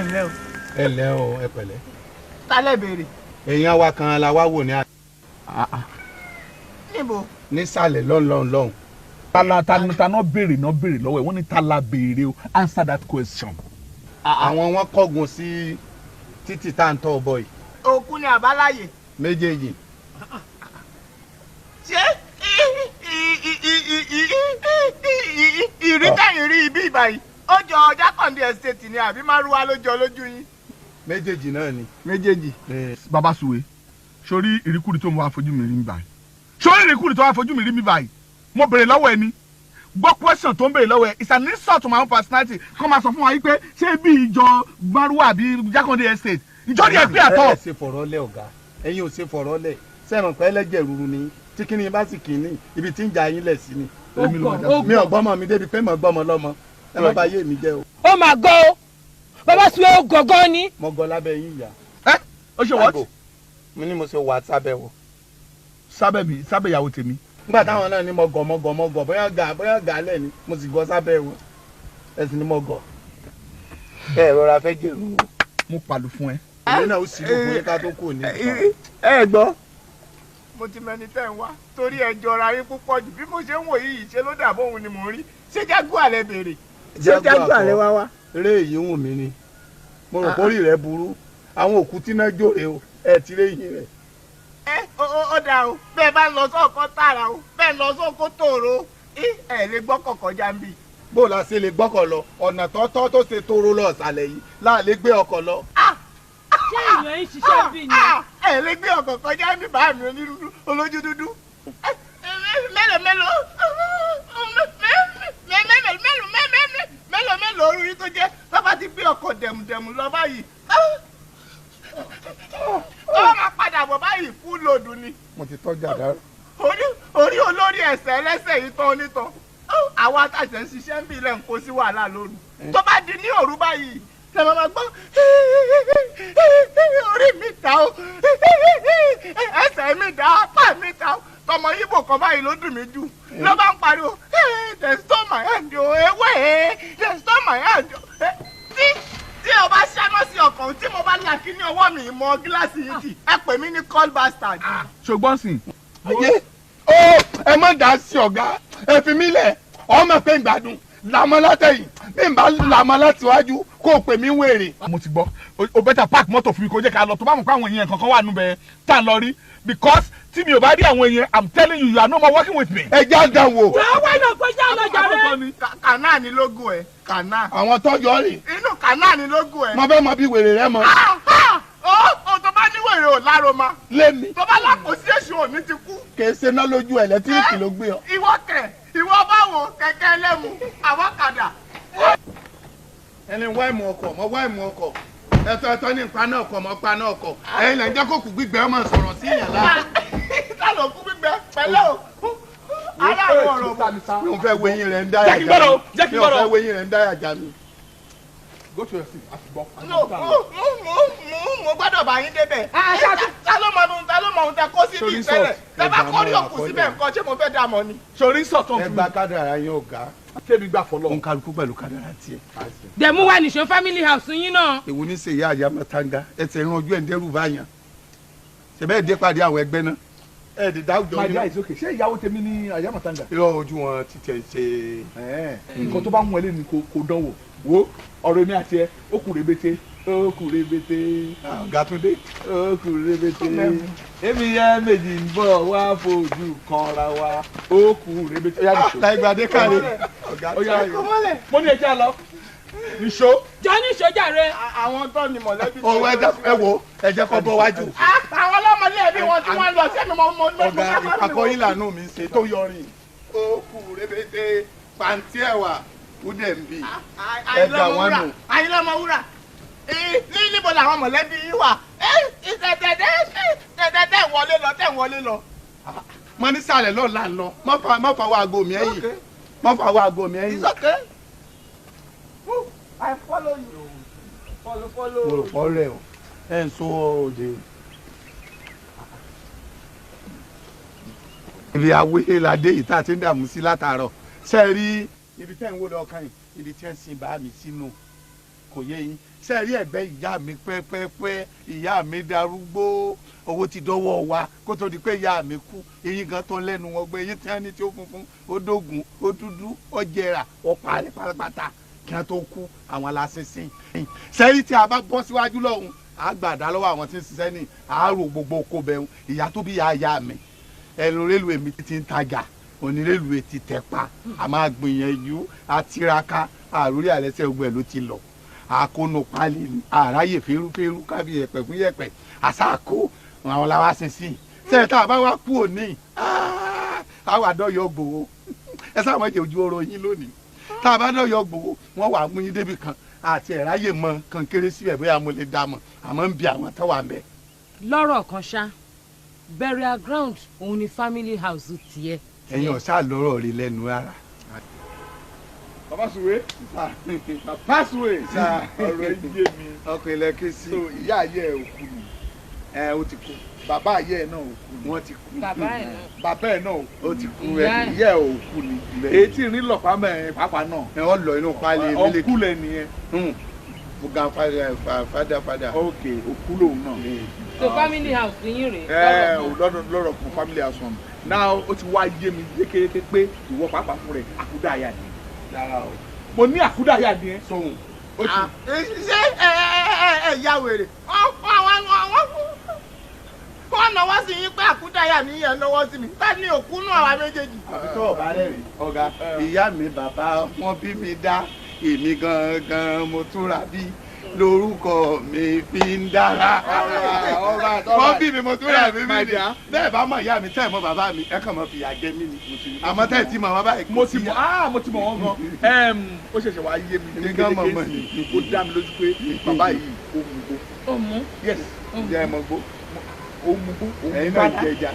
Ǹlẹ́ o. Ẹ ǹlẹ́ o, ẹ pẹ̀lẹ́. Tálẹ̀ béèrè. Èèyàn wa kan la wá wò ní Níbo? Nísàlẹ̀ lọ́hùn lọ́hùn lọ́hùn. Tala ta náà béèrè náà béèrè lọ́wọ́ ẹ̀, wọ́n ní ta la béèrè o, answer that question. Àwọn wọn kọ́gun sí títì tá à ń tọ́ bọ̀ yìí. Òkú ni àbáláyé? Méjèèjì. Ṣé ìrí tẹ̀yìn rí ibi ìbàyìí, ó jọ Jákàndé Estate ni àbí márúwá ló jọ lójú yín? Méjèèjì náà ni. Méjèèjì. Bàbá Suwe, sórí ìríkùrí tó ń wá fojú mi rí mi báyìí, sórí ìríkùrí tó wá fojú mi rí mi báyìí, mo béèrè lọ́wọ́ ẹni gbọ́ question tó ń béèrè lọ́wọ́ ẹ. It's an insult to my own personality kọ́ máa sọ fún wa yìí pé ṣé bí ìjọ márúwá àbí Jákàndé Estate ìjọ ni ẹ pé àtọ. Ẹ ṣe fọ̀rọ̀ lẹ̀ ọ̀gá, ẹ̀yin ò ṣe fọ̀rọ̀ lẹ̀ sẹ́wọ̀n pẹ́ lẹ́jẹ̀ ruru ni tí kíni bá sì kíní ibi tí ń jà yín lẹ̀ sí ni. Èmi ló máa dá sí. Mi ò gbọ́mọ mi débi pé mo gbọ́mọ lọ́mọ, ẹ má bà yé mi jẹ́ o. Ó mà gọ́ o, Bàbá Suwe, ó gọ̀gọ́ ni. Mo gọ lábẹ́ yín ìyá. Ẹ ó ṣe what? Mo ní mo ṣe wà sábẹ́ wọ. Sábẹ́ mi, sábẹ́ ìyàwó tèmi? Nígbà táwọn náà ní mo gọ̀, mo gọ̀, mo gọ̀, bóyá gà, bóyá gà lẹ̀ ni mo sì gọ sábẹ́ wọn, ẹ sì ní mo gọ̀. Ẹ rọra fẹ́ jèrú. Mo pàlù fún ẹ. Èmi náà ó sì lò fún yín ká tó kù ní. Ẹ gbọ́. Mo ti mẹni tẹ́ ń wá torí ẹ jọra yín púpọ̀ jù. Bí mo ṣe ń wò yìí, ṣe ló dà bóun ni mò ń rí. Ṣé Jaguar lẹ béèrè? Ṣé Jaguar lẹ wá wá? Eré èyí wù mí ni mo rò kórì rẹ burú. Àwọn òkú tí náà jòrè o, ẹ ti rí eyín rẹ. Ẹ ó dáa o, bẹ́ẹ̀ bá ń lọ sọ́ọ̀kọ́ tààrà o, bẹ́ẹ̀ lọ sọ́ọ̀kọ́ tòrò, ẹ lè gbọ́kọ̀ kọjá ń bì. Bó la ṣe lè gbọ́kọ̀ lọ ọ̀nà tọ́tọ́ tó ṣe tóró lọ ọ̀sàlẹ̀ yìí láà lè gbé ọkọ̀ lọ? Ṣé èèyàn ń ṣiṣẹ́ bí ni? Ẹ lè gbé ọkọ̀ kọjá ní bàá mi onírúurú olójú dúdú. Mélòó mélòó mélòó mélòó mélòó mélòó orí yín tó jẹ́ bàbá ti gbé ọkọ̀ dẹ̀mùdẹ̀mù lọ báyìí, tó bá máa padà bọ̀ báyìí, full load ni. Mo ti tọ́jú àdá. Orí olórí ẹsẹ̀ ẹlẹ́sẹ̀ yìí tán onítàn, àwa àtàṣe ń ṣiṣẹ́ ń bí ilẹ̀ ń kó sí wàhálà lóru. Tó bá di ní òru báyìí lè máa gbọ́, "Orí mi ta o, ẹsẹ̀ mi dá, apá mi ta o." Tọmọ Ibo kan báyìí ló dùn mí jù, ló bá ń pariwo, "They stole my hand o, ewé, they stole my hand o." Tí o bá ṣáná sí ọkàn tí mo bá là kí ní ọwọ́ mi mọ gíláàsì yìí tì, ẹ pè mí ní call bastard. Ṣùgbọ́n sìn. Ayé ó, ẹ má dá sí ọ̀gá, ẹ fi mí lẹ̀. Ọmọ pé ń gbádùn làmọ́ látẹ̀yìn, bí n bá làmọ́ láti wájú kó o pè mí wèrè. Mo ti gbọ́ o. Better park mọ́tò fún mi kó jẹ́ ká lọ. Tó bá mọ̀ pé àwọn èèyàn kankan wà níbẹ̀ tá à ń lọ rí, because tí mi ò bá rí àwọn èèyàn, I'm telling you, you are no more working with me. Ẹ já dán wò. Jọ wá iná kó já lọ jàre. Kànáà ni lógo ẹ, kànáà. Àwọn tọ́jọ́ rè. Inú kànáà ni lógo ẹ. Mo fẹ́ mọ bí wèrè rẹ mọ. Ó tó bá ní wèrè ò láro ma. Lémi. Tó bá lápò sí èṣù òní ti kú. Kì í ṣe ná lójú ẹ̀lẹ́tíríkì ló gbé ọ. Ìwọ kẹ, ìwọ báwo, kẹ̀kẹ́ ẹlẹ́mu àwọn kàdà. Ẹni wá ìmọ̀ ọkọ̀ mọ, wá ìmọ̀ ọkọ̀, ẹ̀tọ́ ẹ̀tọ́ ní ìpaná ọkọ̀ mọ́ paná ọkọ̀. Ẹ̀yin lẹ́ ń jẹ́ kó kù gbígbẹ́ ọmọ sọ̀rọ̀ sí ìyàn lára. Ta ló kú gbígbẹ pẹ̀lẹ́ o, aláwọ̀ ọ̀rọ̀ bọ̀. Mi ò fẹ́ wo eyín rẹ̀ ń dáyà Jẹ́ kí n gbọ́dọ̀ o, jẹ́ kí n mi ò gbọ́dọ̀. fẹ́ wo eyín rẹ̀ ń dáyà já mi. Go to your seat, àti gbọ́. No, mo gbọ́dọ̀ bá yín débẹ̀. Ta ló mọ ohun tẹ kó síbi Sórí ìtẹ́lẹ̀? Tẹ bá Ẹgbàá kórè mọ́ra òkú kọ́lẹ̀. síbẹ̀ nǹkan, ṣé mo fẹ́ dà mọ́ ni? Sori sọ̀tàn Ẹ fún gba mi. Kádàrá yín, ọ̀gá. Kémi gbà fọlọ́. Òun kálukú pẹ̀lú kádàrá tiẹ̀. Dẹ̀mú wa nìṣó family house yín náà. Èwo ní ṣe ìyá àyà mọ́tàǹgá ẹsẹ̀ ìran ojú ẹ̀ ń dẹ́rù báyàn ṣẹ̀bẹ́ dé pàdé àwọn ẹgbẹ́ náà ẹ̀ dì dáwùjọ My ní. dear, it's okay. Ṣé ìyàwó tèmi ní àyàmọ̀tàǹgà? Irọ́, ojú wọn ti tẹ̀ ṣe. Nǹkan tó bá ń wọlé ni kò dánwò wo ọ̀rọ̀ èmi àti ẹ, ó kù rébété, ó kù rébété. Ọ̀gá Túndé. Ó kù rébété, èmi yẹ méjì ń bọ̀ wá fojú kanra wa, ó kù rébété. Ó yá, nìṣó. Láìgbàdé káre ọ̀gá. Ó yá, mo ní ẹjẹ́ lọ, nìṣó. Jọ nìṣó jàre. Àwọn tó ní mọ̀lẹ́bí. Òun ẹ wo, ẹ jẹ́ kó bọ́ wájú. Àwọn ọlọ́mọlé ẹbí wọn tí wọ́n lọ sẹ́mi mọ́. Ọ̀gá, ìpàkọ́ yín lànà mi ṣe tó yọrin. Ó kù rébété, pàǹtí ẹ̀wà ó dẹ̀ ń bì. Ẹ dà wọ́n nù. Àyìnlọ́mọ wúrà ní níbo làwọn mọ̀lẹ́bí yín wà? Tẹ̀ wọlé lọ, tẹ̀ wọlé lọ. Mo ní sàlẹ̀ lọ́ọ̀ là ń lọ. Má fa wá aago mi ẹ̀yìn, má fa wá aago mi ẹ̀yìn. It's okay. I follow you. Follow, follow. Mo rò pọ́ rẹ̀ o, ẹ̀ ń sọ òde. Ibi awé ládé yìí tá a ti ń dààmú sí látàárọ̀, ṣe é rí ibi tẹ́ ń wó lọ́ọ̀kan yìí, ibi tí ẹ̀ ń sin bá mi sínú kò yé yín. Ṣe rí ẹ̀gbẹ́ ìyá mi pẹ́pẹ́pẹ́, ìyá mi darúgbó, owó ti dọ́wọ́ wa kó tó di pé ìyá mi kú. Eyín gan tó lẹ́nu wọn gbé, eyín tí wọ́n ní tí ó funfun, ó dógùn, ó dúdú, ó jẹrà, ó parí pátápátá kí wọ́n tó kú. Àwọn aláṣinṣin. Ṣe rí tí a bá bọ́ síwájú lọ́hùn, a gbàdá lọ́wọ́ àwọn tí ń ṣiṣẹ́ ní àárò gbogbo oko bẹ̀rù. Ìyá tó bí ìyá ìyá mi, ẹnu rélùwé mi ti ń tajà, onírélùwé ti tẹ̀ pa. A máa gbìyànjú àtiraka, àròrí àlẹ́sẹ̀ ogun ẹ̀ ló ti lọ. Àkónú pálí ni àráyè férúférú kábí yẹ̀pẹ̀ fún yẹ̀pẹ̀ àṣàkó àwọn làwa sínsìn. Sẹ́yìn tá a bá wá kú òní, àwa dọ́yọ̀ gbòó. Ẹ sáà má jẹ́ ojú ọ̀rọ̀ yín lónìí. Tá a bá dọ́yọ̀ gbòó, wọ́n wà mú yín débi kan àti ẹ̀ráyè mọ kankéré síbẹ̀, bóyá mo lè dá mọ̀, àmọ́ ń bi àwọn tó wà ń bẹ̀. Lọ́rọ̀ kan ṣá, burial ground òun ni family house tiẹ̀. Ẹ̀yin ọ̀sá lọ́rọ̀ rí lẹ́nu rárá. Bàbá Sùwé, bàbá Sùwé, ọ̀rọ̀ ẹ yé mi. Ọkọ̀ ilẹ̀ ké sí. So ìyá ayé ẹ ò kú ni? Ẹ ó ti kú. Bàbá ayé ẹ náà ò kú ni? Wọ́n ti kú. Bàbá ẹ̀ náà. Bàbá ẹ náà ò kú? Ó ti kú. Ìyá ẹ ẹ̀. Ìyá ẹ ò kú ni? Bẹ́ẹ̀. Èyí tí ìrìn lọ̀pá mẹ́rin pàápàá náà. Ẹ wọ́n lọ inú pálí mílíkì. Ọkú lẹ nìyẹn. Mo gan fada fada fada. Ok, òkú lòun náà. So family house yín rèé. Ẹ lọ́rọ̀ ò kan. lọ́dọ̀ lọ́rọ̀ kan, family house one now, ó ti wá yé mi yékéyéké pé ìwọ pàápàá fún rẹ, àkúdàáyà ni. Rárá o. Mo ní àkúdàáyà ni ẹ. Sóhun. Ó ti Ṣé ẹ ya wèrè? Wọ́n náwó sí yín pé àkúdàáyà ní yẹn náwó sí mi. Tá ní òkú nù àwa méjèèjì? Àbí tó ọ̀bá rẹ̀ rí ọ̀gá, ìyá mi, bàbá wọn bí mi dá èmi gangan, mo túnra bí lórúkọ mi fi ń dára. All right. Wọ́n bí mi, mo túnra mi My mi ni. dear. Bẹ́ẹ̀ bá mọ̀ ìyá mi, tẹ́ ẹ̀ mọ̀ bàbá mi, ẹ kàn mọ̀ fìyà jẹ mí ni. Àmọ́ tẹ́ ẹ̀ tí mọ̀ wọ́n báyìí. Mo ti mọ̀, ah, mo ti mọ̀ wọ́n gan. Ó ṣẹ̀ṣẹ̀ wá yé mi Èmi gan mọ̀ mọ̀ yékéyéké sí. Ó dá mi lójú pé bàbá yìí, ó mú gbó. Ó mú. Yes. Jẹ́ ẹ mọ̀ gbó. Ó mú gbó, ó mú Ẹ̀yin náà gbádá. jẹja.